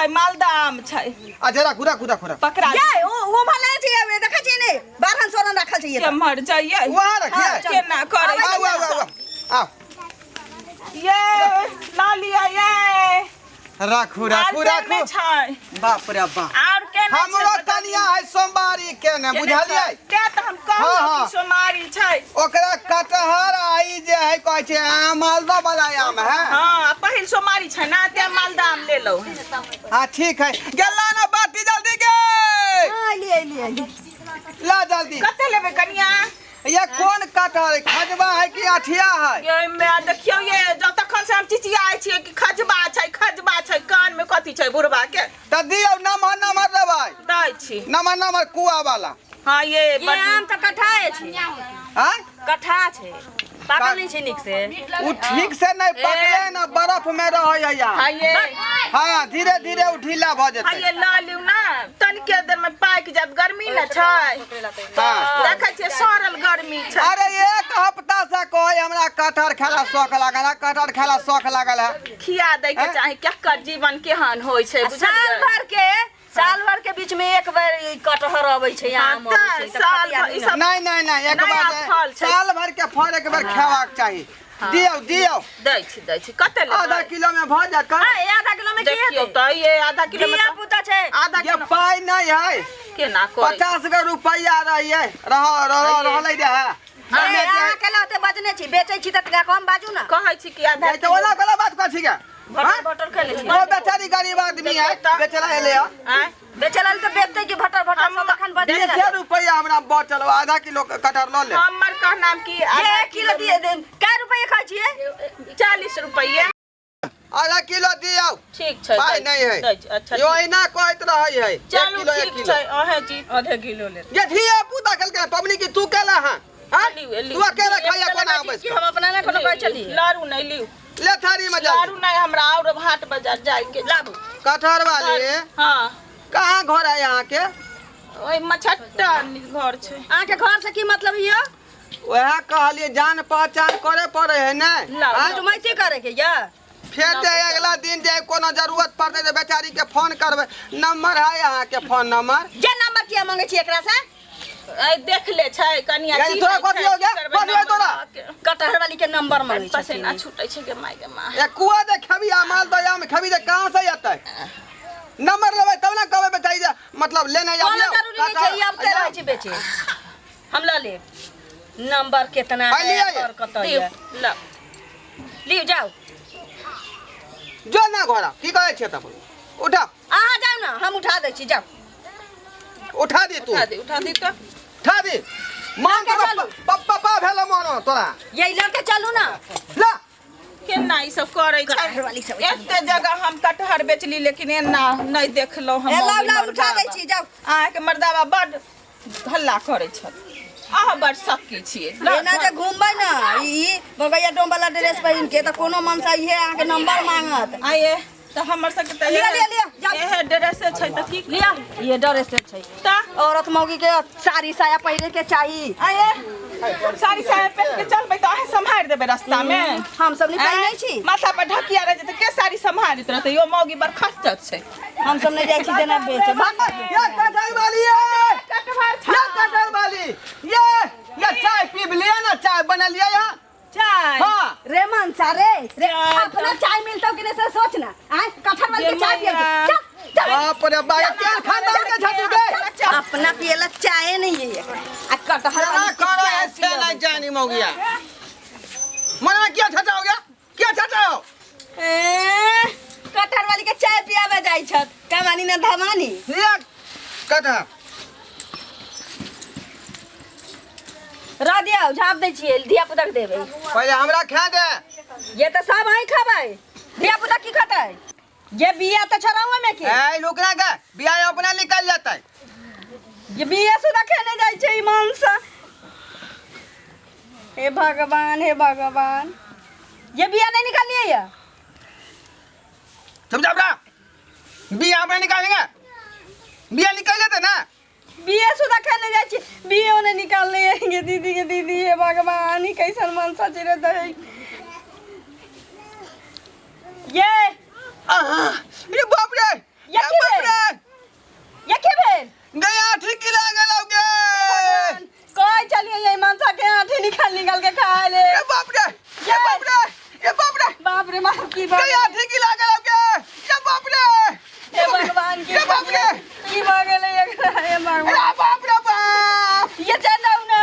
छै, मालदा आम छै। अच्छा, राखू राखू राखू राखू। पकड़ा। ये ओ ओ भला छै, ये देखै छियै ने, बारहन सोरन राखल छै ये तऽ। केम्हर जाइए? वहाँ रखिए। हाँ, चल। केना करै? आउ आउ आउ आउ। ये ला लिया ये। राखू राखू आर राखू। केने छै? बाप रे बाप। आर केने छै? हमरो बता। कनिया है सोमवारी के ने, केने बुझलियै? छै? तें तऽ हम कहलहुँ हाँ, हाँ। कि सोमवारी छै। ओकरा कटहर आई जे है, कहै छै आम, मालदह वाला आम है। हाँ, पहिल सोमवारी छै ना, तें मालदा आम लेलहुँ। हाँ, ठीक है, गेला ना बाटी जल्दी के। हाँ, अइली अइली अइली। ला जल्दी। कते लेबै कनिया? ये कोन कटहर है, खजबा है कि अठिया है? ये में देखियौ, ये जब तखन से हम चिचियाइ छियै कि खजबा छै, खजबा छै, कान में कथी छै बुढ़बा के? तऽ दियौ, नमहर नमहर देबै। दै छी। नमहर नमहर कुआ वाला। हाँ, ये ये बड़ आम तऽ कट्ठा छै। आँय? कट्ठा छै, पाकल नहि छै नीक से। ओ ठीक से नहीं पकले ना, बर्फ में रहे है यार। हाँ, ये। हाँ, धीरे धीरे ओ ढीला भ हाँ, जेतै। ये लऽ लिउ ना, तनिके देर में पाकि जायत, गर्मी ने छै। हाँ। देखै छियै, सड़ल गर्मी छै। अरे, एक हफ्ता से कहे हमरा कटहर खेला शौक लागल है, कटहर खेला शौक लागल है। खिया दै के हैं? चाही, केकर जीवन केहन होइ छै, आ साल बुझलियै? भर के, साल भर के बीच में एक बार ई कटहर अबै छै, हाँ, आम अबै छै, तऽ तऽ साल खटिया भर नहि ई ने। सब नहीं नहीं नहीं, एक नया बार फल छै। साल भर के फल एक बार खेबाक चाही। दियौ दियौ। दै छी, दै छी। कते लेबै? आधा किलो में भ जायत का? हाँ, ये आधा किलो में की देखियौ हेतै? तऽ ये आधा किलो में धिया तऽ पुता छै। आधा ये किलो पाई नहीं है। केना करै? 50 गो रुपया रहिए रह रह रहलै रहे। ए, अहाँ केला ओते बजने छी, बेचै छी तऽ तनिका कम बाजू ने। कहै छी कि आधा ये तो ओला कोला बात कथी के? भटर भटर खेले छी। वो बेचारी गरीब आदमी है, बेचला एले है। आँय? बेचै लेल तऽ बेचतै कि भटर भटर सब अखन बजने 20 रहतै। रुपया हमरा बचल, आधा किलो कटहर लऽ ले। हमर कहनाम कि ये आधा एक किलो दिए दे, कै रुपये खाइ छियै? 40 रुपये। आधा किलो दियौ। ठीक छै। पाइ दै नहीं है। दै छी, अच्छा। यो ऐना कहैत रहै है, एक चलू किलो, एक ठीक किलो। छै, अहें जी। आधे किलो ले। ये धिया पुता खेलकै पबनी की तू केला? हाँ हाँ? लिउ, लिउ। तू अकेला खाइया कोना बैस कि हम अपना ने कोनो कहै छलियै? लारू नहि लिउ। ले थारी में लारू जल्दी। नहि, हमरा और हाट बाजार जाय के। लाबू। कटहर वाली। हाँ। कहाँ घर है यहाँ के? ओहि मछट्टा घर छै। अहाँके घर से की मतलब यौ? वएह कहलिए, जान पहचान करे पड़े है ने। लाउ। आँय? कुटमैती करे के यऽ? फेर जे अगला दिन जे कोनो जरूरत पड़तै तऽ बेचारी के फोन करबै। नंबर है यहाँ के, फोन नंबर? जे नंबर किया मांगे छी एकरा से? ऐ देख ले छै कनिया। यानी तोरा कथी हो गया? कथी हो तोरा? कटहर वाली के नंबर मांगे पसीना छथिन। छूटे छै गे माय गे माँ। ए कुआ जे खेबी आ माल दया में खेबी जे कहाँ से एतै? नंबर लेबै तब ने कहबै बेचारी जे मतलब लेने कोनो आबियौ। जरूरी नहीं छै, ई आबते रहै छै बेचे, हम लऽ लेब। नंबर केतना आ है? लिअ। और कतऽ दियौ, यऽ? ल। लिउ, जाउ। जो ना घोड़ा, की कहै छियै तब? उठा। अहाँ जाउ ने, हम उठा दै छी, जाउ। उठा दी तू। उठा दे, उठा दे तऽ। उठा दी मान। लऽ के तोरा चलू। पप्पा भेल मोन तोरा। ये लऽ के चलू ना। ला। केना ई सब करै छै? कटहर वाली सब। एते जगह हम कटहर बेचली, लेकिन एना नहि देखलहुँ हम। ए लाउ मौगी लाउ, उठा दै मर्दाबा। छी, जाउ। अहाँके मर्दाबा बड हल्ला करै छथि, अहाँ बड शक्की छियै। एना जे घूमबै ने ई बगैया डोम वाला ड्रेस पहिन के, तऽ कोनो मनसा इहे अहाँके नंबर मांगत। आइए तऽ हमर सबके तऽ लिअ, लिअ, लिअ, जाउ। एहे ड्रेसे छै तऽ की? लिअ, ये ड्रेस छै। तऽ औरत मौगी के साड़ी साया पहिरे के चाही। आइए, साड़ी साया पहिन के चलबै तऽ अहाँ सम्हारि देबै रास्ता मे? हम सब नहीं पहिनै छी। माथा पर ढकिया रह जेतै, के साड़ी सम्हारैत रहतै? यो मौगी बड़ खच्चर छै। हम सब नहीं जाइ छी जेना बेचे, भाग। ये कटहर वाली ये। कटहर। ये कटहर वाली ये ये चाय पीब लिया ना, चाय बना लिया यहाँ। चाय? हाँ। रे मनसा रे रे, चाय। अपना चाय मिलतौ कि नहीं से सोच ना। आय, कटहर वाली के चाय पिए? मैया। चल चल। बाप रे बाप, केहन खानदान के छथि गे? अपना पिएला चाय नहीं है एकरा, आ कटहर केना वाली के करो चाय ऐसे पियबै। नहीं जानी मौगिया मन में क्या छचा हो गया, क्या छचा हो? ए, कटहर वाली के चाय पियाबे जाइ छत, कमानी न धमानी। ये कटहर रह दियौ, झाँप दै छियै, धिया पुता के देबै। पहले हमरा खा दे। ये तऽ सब अहीं खबै, धिया पुता की खतै? ये बिया तऽ छोड़ाओ में के। ए रुकना के बियाह अपना निकल जाता है। ये बिया सुधा खेने जाइ छै ईमान से। हे भगवान, हे भगवान, ये बिया नहीं निकालिए ये। चुप चाप रहा, बियाह अपना निकालेंगे, बियाह निकल जाता ना। बिया सुधा खेने जाइ छै, बियो नहीं निकालने आएंगे दीदी के दीदी। हे भगवान, ई कैसन मनसा छै रे दही ये। आह, ये बाप रे। ये भगवान। अरे बाप रे बाप। ये चल जाऊ ना।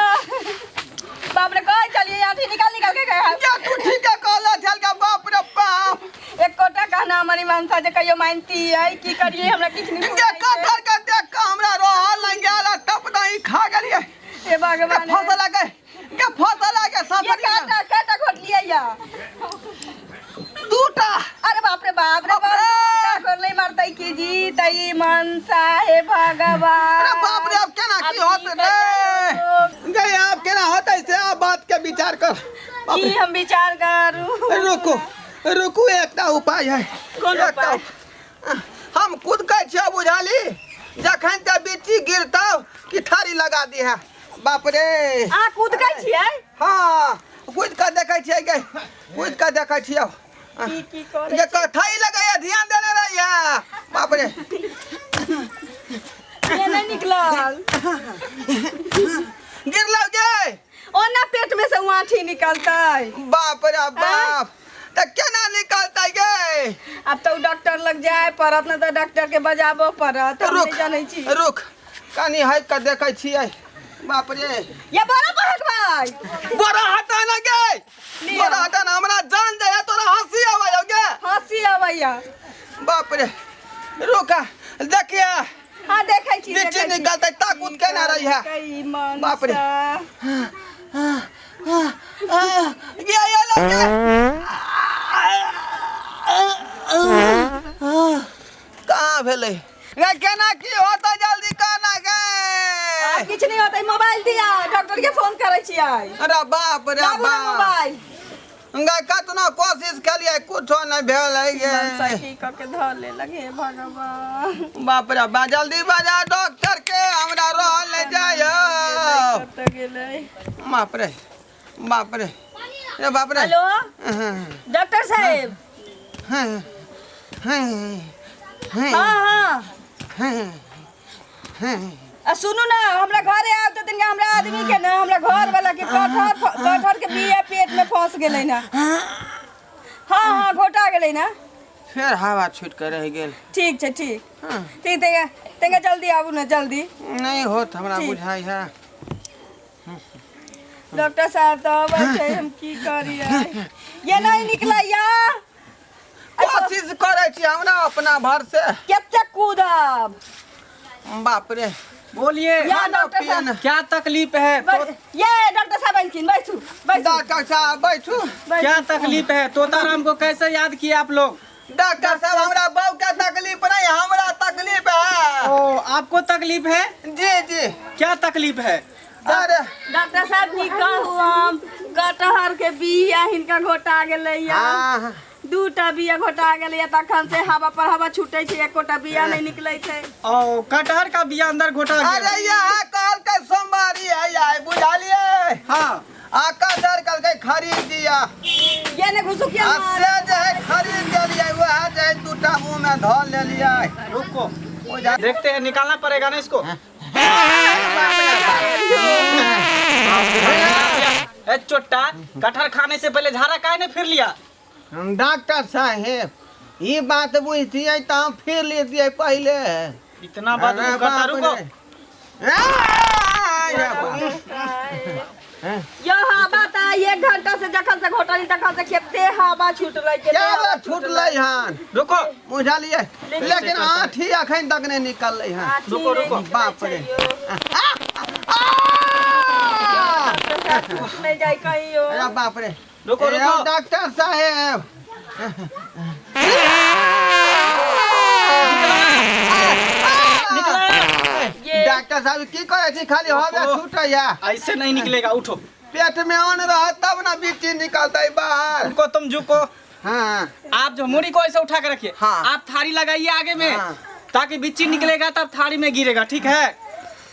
बाप रे, कहे चलिए आठी निकाल निकाल के गए। या तू ठीक है कहला छल का, बाप रे बाप। एकोटा कहना हमारी मनसा जे कहियो मानती है की करिए, हमरा किछु नहीं जे बुझाइ छै। कटहर के देख के हमरा रहल नहीं गेल, टप नहीं खा गेलिए। हे भगवान। के फसल के के फसल के ये ससरी। काटा काटा घोटलिए या? दूटा। अरे बाप रे बाप रे बाप, दूटा घोटले मरतै की जी तई मनसा, हे भगवान। अरे बाप रे, अब केना की अब होत की रे? करियै? गे अब केना होतै से आ बात के विचार कर। बाप की रे। हम विचार करू? रुकू रुकू, एकटा उपाय है। कोन एकटा उपाय? हम खुद कहै छियै बुझाली, जखन ते बिच्ची गिरतौ कि थारी लगा दी है। बाप रे। अहाँ कूदकै छियै? हाँ, कूद कऽ देखै छियै गे, कूद कऽ देखै छियै। की की करै? जे कथाई लगैया, ध्यान देने रहिया। बाप रे। ये नहीं निकलल। गिरलौ गे? ओना पेट में से आँठी निकलतै। बाप रे बाप, तऽ केना निकलतै गे? आब तऽ उ डॉक्टर लग जाय पड़त ने, तऽ डॉक्टर के बजाबो पड़त। हम रुक। नहि जानै छी। रुक, कनि हटि कऽ देखै छियै। बाप रे। ये बड़ा बहक भाई। बड़ा हटा ना गे। लिअ। बड़ा हटा ना, हमरा जान दे, तोरा हंसी आबै हौ गे? हंसी अबैया। बाप रे, रुक, देखिए। हाँ, देखै छी। बिच्ची देखै छी। निकलतै ताकूत केना रही है। कई मन। बाप रे। ये ये लग गे, कहाँ भेलै गे? केना की होतै, जल्दी कहना गे। आब किछु नहि होतै, मोबाइल दिया, डॉक्टर के फोन करै छियै। अरे बाप रे। लाबू ना। बाप मोबाइल। गे, कतना कोशिश केलियै, कुछो नहि भेलै गे। मनसा की कऽ के धऽ लेलक, हे भगवान। बाप रे बा, जल्दी बजा डॉक्टर के, हमरा रहल नहि जाइ। कतऽ गेलै? बाप रे बाप रे रे बाप रे। हेलो, डॉक्टर साहेब। हाँ हाँ। हाँ हाँ। हाँ। आ सुनू ना, हमरा घरे आउ तऽ तनिका हमरा आदमी के ना, हमरा घर वाला के कटहर, कटहर के बिया पेट में फंस गेलै ना। हाँ हाँ, घोटा गेलै ना। फेर हवा छूट के रहि गेल। ठीक छै, ठीक। हाँ। ठीक, तनिका तनिका जल्दी आबू ने, जल्दी। नहि होत हमरा। ठीक। बुझाइ है। डॉक्टर साहब तऽ अबै छै, हम की करियै? ये नहीं निकलैया। कोशिश करै छी हमरा अपना भर से। कते कूदब? बाप रे। बोलिए। या खाना डॉक्टर पीना। साहब। क्या तकलीफ है तो? ये डॉक्टर साहब एलखिन, बैठू बैठू। डॉक्टर साहब, बैठू। बैठू। क्या तकलीफ है? तोताराम को कैसे याद किया आप लोग? डॉक्टर साहब, हमरा बहू के तकलीफ नहीं, हमरा तकलीफ है। ओ, आपको तकलीफ है? जी जी। क्या तकलीफ है? अरे। डॉक्टर साहब, की कहू हम, कटहर के बिया हिनका घोटा गेलैया। हाँ। दूटा बिया घोटा गेलैया, तखन से हवा पर हवा छूटे छै, एकोटा बिया नहीं निकलै छै। ओ, कटहर का बिया अंदर घोटा गया। अरे, यहाँ कहलकै सोमवारी है आइ, बुझलियै? हाँ। आ कटहर कहलकै खरीद दिया। ये ने घुसुकिया। आ से जे है खरीद देलियै, वएह जे है दूटा मुँह में धऽ लेलियै। रुको। बुझा देखते हैं, निकालना पड़ेगा ना इसको। ए चोट्टा, कटहर खाने से पहले झाड़ा काहे ने फिर लिया? डॉक्टर साहेब, ई बात बुझतियै तऽ हम फिर लेतियै पहिले। इतना बात अरे करता। बाप रुको। रे। आ, यो हवा तऽ एक घंटा से, जखन से घोटली तखन से कते हवा छूटलै, कते क्या हवा। छूटलै हन? रुको। बुझलियै, लेकिन आँठी अखन तक नहि निकललै हन। आठी रुको, नहि रुको। निकलै बाप रे। छै यौ। डॉक्टर साहब, छूट नहि जाइ कहियो। अरे बाप रे। रुको, ए, रुको। डॉक्टर साहेब। निकला। ये डॉक्टर साहब, की करै छी? खाली हवा ओहो। छूटैया। ऐसे नहीं निकलेगा, उठो। पेट में अन्न रहत तब ना बिच्ची निकलतै बाहर। रुको, तुम झुको। हाँ। आप जो मुड़ी को ऐसे उठा के रखिए। हाँ। आप थाली लगाइए आगे में। हाँ। ताकि बिच्ची निकलेगा तब थाली में गिरेगा, ठीक है?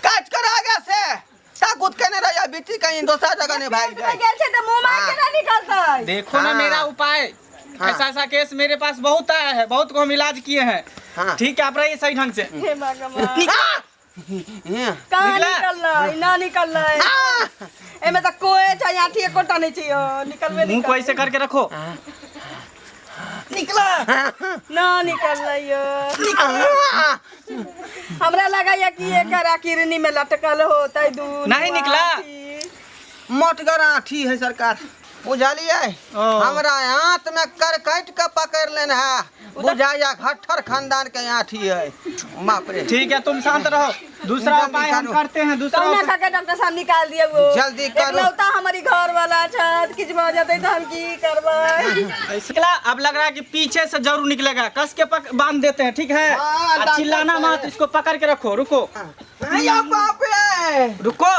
काट कर आगे से ताकूत केने रहिया, बिच्ची कहीं दोसर जगह नहीं भाग पेट में जाए। गेल छै तऽ मुँह में केना निकलतै? देखो ना। हाँ। मेरा उपाय। हाँ। ऐसा ऐसा केस मेरे पास बहुत आया है, बहुत को हम इलाज किए हैं। हाँ। ठीक है, आप रहिए सही ढंग से। हे भगवान। हाँ। कहाँ निकला? निकललै ना निकललै। एमे तऽ कोए छै, आठी एकोटा नहि छै यौ, निकलबे मुंह को नहि। ऐसे करके रखो। निकला। ना निकललै यो। हमरा लगैया कि एकर आकिरनी में लटकल होतै दूध। नहीं निकला। मोटगर आठी है सरकार, बुझलियै? ओ। हमरा हाथ में करकट के पकड़ लेने है, बुझाइया घट्ठर खानदान के आठी है, बाप रे। ठीक है, तुम शांत रहो, दूसरा जल्दी उपाय हम करो। करते हैं, दूसरा कहुना उपाय। खा के डॉक्टर साहब निकाल दिए वो। जल्दी करो। एकलौता हमारी घर वाला छत किच भऽ जेतै तऽ हम की करबै? निकला। अब लग रहा है कि पीछे से जरूर निकलेगा। कस के बांध देते हैं, ठीक है? हाँ, आ, डॉक्टर चिल्लाना साहब। मत, इसको पकड़ के रखो, रुको। अय्या बाप रे। रुको।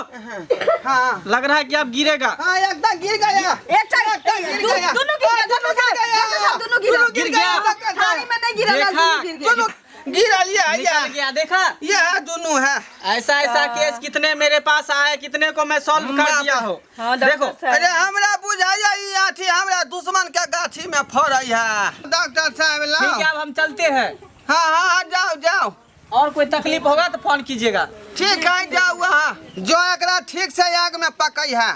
हाँ। लग रहा है कि अब गिरेगा। हाँ, एकदम गिर गया। एक गिर गया। दुनू गिर गया डॉक्टर साहब, डॉक्टर साहब, दुनू गिर गिर गया। थाली में नहीं गिरल, देखा। दुनू गिर गया। दोनों गिरल ये। निकल गया, देखा? ये है, दोनों है। ऐसा ऐसा केस कितने मेरे पास आए, कितने को मैं सॉल्व कर बाप दिया रे। हो। हाँ, डॉक्टर देखो। साहब। अरे, हमरा बुझाइया ई आठी हमरा दुश्मन के गाछी में फड़ै है, डॉक्टर साहब लाओ। ठीक है, अब हम चलते हैं। हाँ हाँ हाँ, जाओ जाओ। और कोई तकलीफ होगा तो फोन कीजिएगा। ठीक है, जाओ। वहाँ जो एकरा ठीक से आग में पकै है,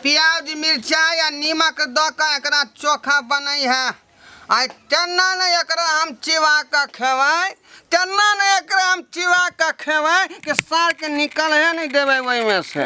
प्याज मिरचाई आ नीमक दऽ कऽ एकरा चोखा बनै है। आइ तेना ने एकरा हम चिबा कऽ खेबै, तेना ने एकरा हम चिबा कऽ खेबै कि सार के निकलहे नहि देबै ओहिमे से।